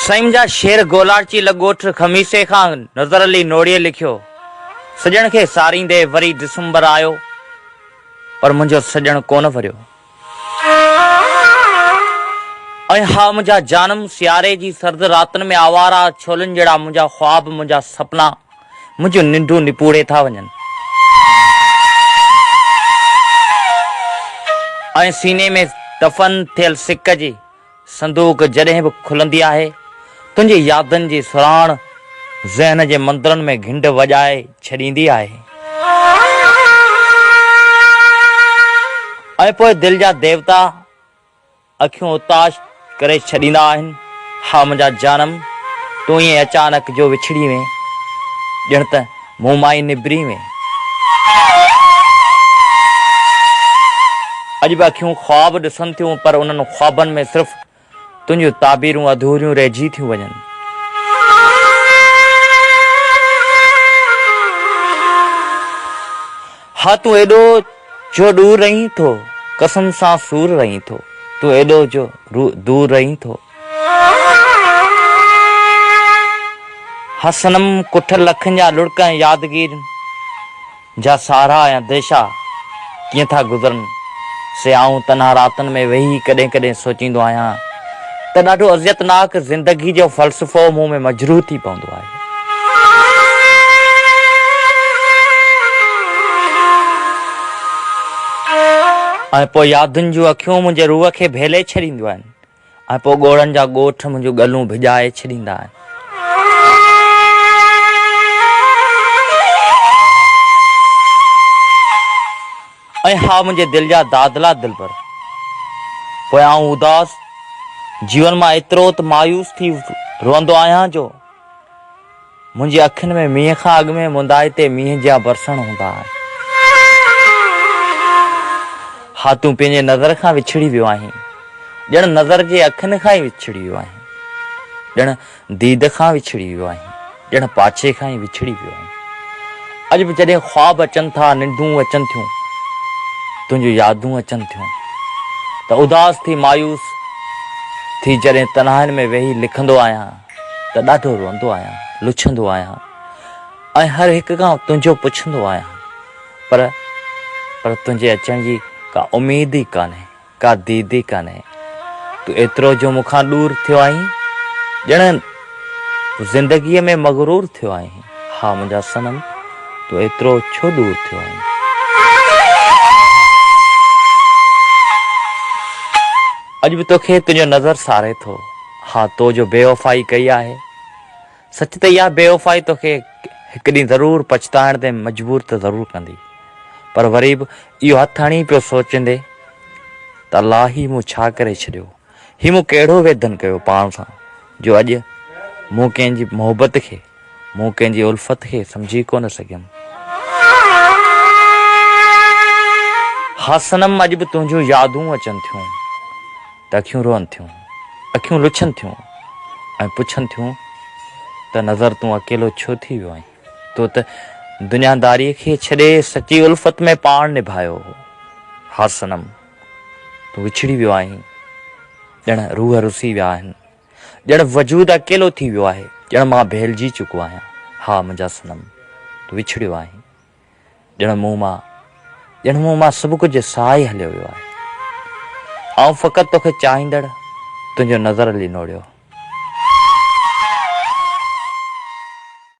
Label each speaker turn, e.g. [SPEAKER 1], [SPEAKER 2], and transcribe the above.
[SPEAKER 1] سائين جا شعر گولاڙچي لڳ ڳوٺ خميسي کان نظر علي نوڙيء لکيو، سڄڻ کي ساريندي وري ڊسمبر آيو پر منهنجو سڄڻ ڪونه وريو. ۽ ها منهنجا جانم سياري جي سرد راتن ۾ آواره ڇولين جهڙا منهنجا خواب منهنجا سپنا منهنجون ننڊون نپوڙي ٿا وڃن. ۽ سيني ۾ دفن ٿيل سڪ جي صندوق جڏهن به کلندي آهي، تنهنجي يادن جي سرهاڻ ذهن جي مندرن ۾ گهنڊ وڄائي ڇڏيندي آهي. ۽ پوء دل جا ديوتا اکيون اتاش ڪري ڇڏيندا آهن. ها منهنجا جانم، تون ائين اچانڪ جو وڇڙي وئين، ڄڻ ته مون مان ئي نبري وئين. اڄ به اکيون خواب ڏسن ٿيون پر انهن خوابن ۾ صرف تنهنجون تعبيرون اڌوريون رهجي ٿيون وڃن. ها تون ايڏو جو ڏور رهين ٿو، قسم سان سور رهين ٿو، تون ايڏو جو دور رهين ٿو. ها صنم ڪٺل اکين جا لڙڪ ۽ يادگيرين جا سهارا ۽ انديشا ڪيئن ٿا گذرن سي آئون تنها راتن ۾ ويهي ڪڏهن ڪڏهن سوچيندو آهيان ته ڏاڍو اذيتناڪ زندگي جو فلسفو مون ۾ مجروح ٿي پوندو آهي. ۽ پوء يادن جون اکيون منهنجي روح کي ڀيلي ڇڏينديون آهن. ۽ پوء ڳوڙهن جا ڳوٺ منهنجون ڳلون ڀڄائي ڇڏيندا آهن. ۽ ها منهنجي دل جا دادلا دلبر! پوء آئون اداس جيون مان ايترو ته مايوس ٿي روئندو آهيان جو منهنجي اکين ۾ مينهن کان اڳ ۾ مندائتي مينهن جيان برسڻ هوندا آهن. ها تون پنهنجي نظر کان وڇڙي ويو آهين. ڄڻ نظر جي اکين کان ئي وڇڙي ويو آهين. ڄڻ ديد کان وڇڙي ويو آهين. ڄڻ پاڇي کان ئي وڇڙي ويو آهين. اڄ به جڏهن خواب اچن ٿا، ننڊون اچن ٿيون، تنهنجون يادون اچن ٿيون ته اداس ٿي مايوس ٿي جڏهن تنهائين ۾ ويهي لکندو آهيان. ته ڏاڍو روئندو آهيان، لڇندو آهيان ۽ هر هڪ کان تنهنجو پڇندو آهيان پر پر تنهنجي اچڻ جي ڪا اميد ئي ڪانهي، ڪا ديد ئي ڪانهي. تون ايترو جو مون کان ڏور ٿيو آهين، ڄڻ تون زندگيء ۾ مغرور ٿيو آهين. ها منهنجا صنم، تون ايترو ڇو ڏور ٿيو آهين؟ اڄ به توکي تنهنجو نظر ساري ٿو. ها تو جو بيوفائي ڪئي آهي. سچ ته اها بيوفائي توکي هڪ ڏينهن ضرور پڇتائڻ تي مجبور ته ضرور ڪندي. پر وري به اهو هٿ هڻي پيو سوچيندي ته الله هي مون ڇا ڪري ڇڏيو. هي مون ڪهڙو ويڌن ڪيو پاڻ سان جو اڄ مون ڪنهن جي محبت کي، مون ڪنهن جي الفت کي سمجهي ڪونه سگهيم. ها صنم اڄ به تنهنجون يادون اچن ٿيون. ته اکيون روئن ٿيون، اکيون لڇن ٿيون ۽ پڇن ٿيون ته نظر تون اڪيلو ڇو ٿي ويو آهين؟ تو ته دنياداريء کي ڇڏي سچي الفت ۾ پاڻ نڀايو هو. ها صنم! تون وڇڙي ويو آهين، ڄڻ روح رسي ويا آهن، ڄڻ وجود اڪيلو ٿي ويو آهي، ڄڻ مان ڀيلجي چڪو آهيان. ها منهنجا صنم! تون وڇڙيو آهين. ڄڻ مون مان ڄڻ مون مان سڀ ڪجهه ساهي هليو ويو آهي. آئون فقط توکي چاهيندڙ تنهنجو نظر علي نوڙيو.